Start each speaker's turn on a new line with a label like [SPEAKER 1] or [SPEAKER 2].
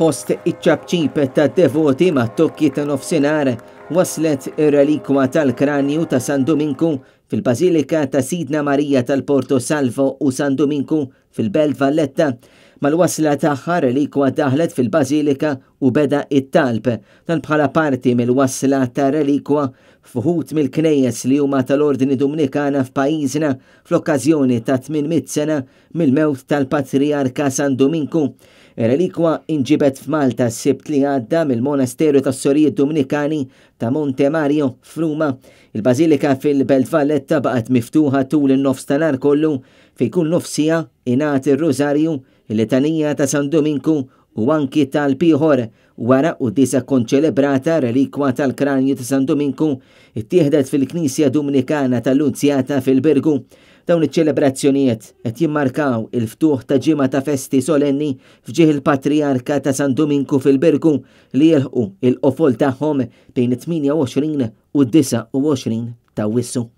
[SPEAKER 1] Fost iċ-ċapċip tad-devoti mat-tokki ta' nofsinhar waslet ir-relikwa tal-kranju ta' San Duminku fil-Bażilika ta' Sidna Marija tal-Porto Salvo u San Duminku fil-Belt Valletta. Mal-wasla tagħha r-relikwa daħlet fil-Bażilika u beda t-talb. Dan bħala parti mill-wasla tar-relikwa f'uħud mill-knejjes li huma tal-Ordni Dumnikana f'pajjiżna fl-okkażjoni tat-800 sena mill-mewt tal-Patrijarka San Duminku. Ir-relikwa inġibet f'Malta s-Sibt li għadda mill-Monasteru tas-Sorijiet Dumnikani ta' Monte Mario f'Ruma. Il-Bażilika fil-Belt Valletta baqgħet miftuħa tul in-nofs ta' nhar kollu fejn kull nofs siegħa ingħad ir-Rużarju, il-Litanija ta' San Duminku u anki talb ieħor. Wara quddiesa konċelebrata, relikwa tal-kranju ta' San Duminku ttieħdet fil-Knisja Dumnikana tal-Lunzjata fil-Birgu. Dawn iċ-ċelebrazzjonijiet qed jimmarkaw il-ftuħ ta' ġimgħa ta' festi solenni f'ġieħ il-Patrijarka ta' San Duminku fil-Birgu li jilħqu il-qofol tagħhom bejn it-28 u d-29 t'Awwissu.